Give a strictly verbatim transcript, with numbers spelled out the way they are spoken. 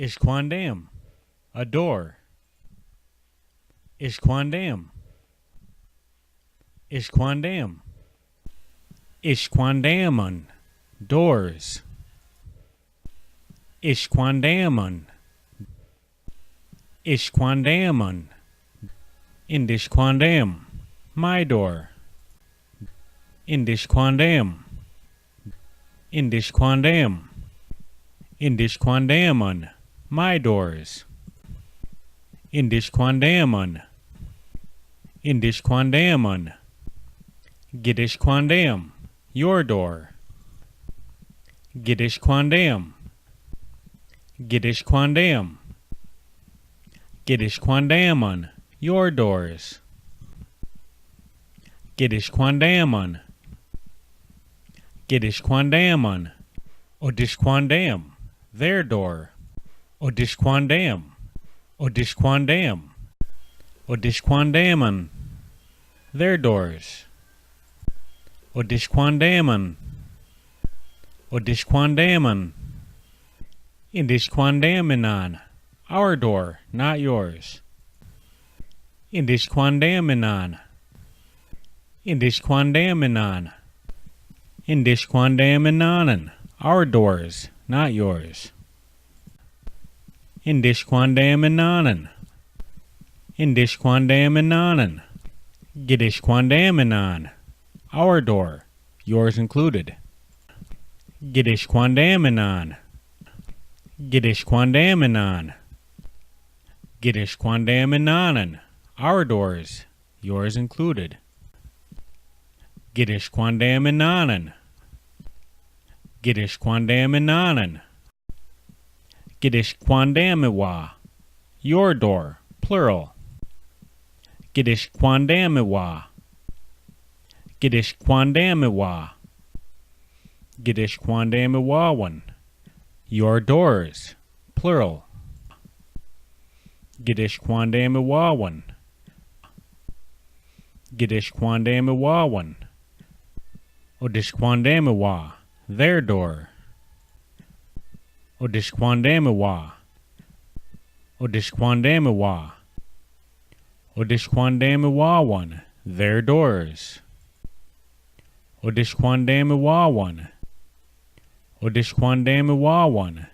Ixkwandam, a door. Ixkwandam. Ixkwandam. Ixkwandamon, doors. Ixkwandamon. Ixkwandamon. Indixkwandam, my door. Indixkwandam. Indixkwandam. Indixkwandamon, my doors. Indixkwandamon. Indixkwandamon. Gidixkwandam, your door. Gidixkwandam. Gidixkwandam. Gidixkwandamon, your doors. Gidixkwandamon. Gidixkwandamon. Odixkwandam, their door. Odixkwandam. Odixkwandam. Odixkwandamon, their doors. Odixkwandamon. Odixkwandamon. Indixkwandaminan, our door, not yours. Indixkwandaminan. Indixkwandaminan. Indixkwandaminan, our doors, not yours. Indixkwandaminan. Indixkwandaminan. Gidixkwandaminan, our door, yours included. Gidixkwandaminan. Gidixkwandaminan. Gidixkwandaminan, our doors, yours included. Gidixkwandaminan. Gidixkwandaminan. Gidixkwandamiwa, your door, plural. Gidixkwandamiwa. Gidixkwandamiwa. Gidixkwandamiwawan, your doors, plural. Gidixkwandamiwawan. Gidixkwandamiwawan. Odixkwandamiwa, their door. Odixkwandamiwa. Odixkwandamiwa. Odixkwandamiwawan, their doors. Odixkwandamiwawan. Odixkwandamiwawan.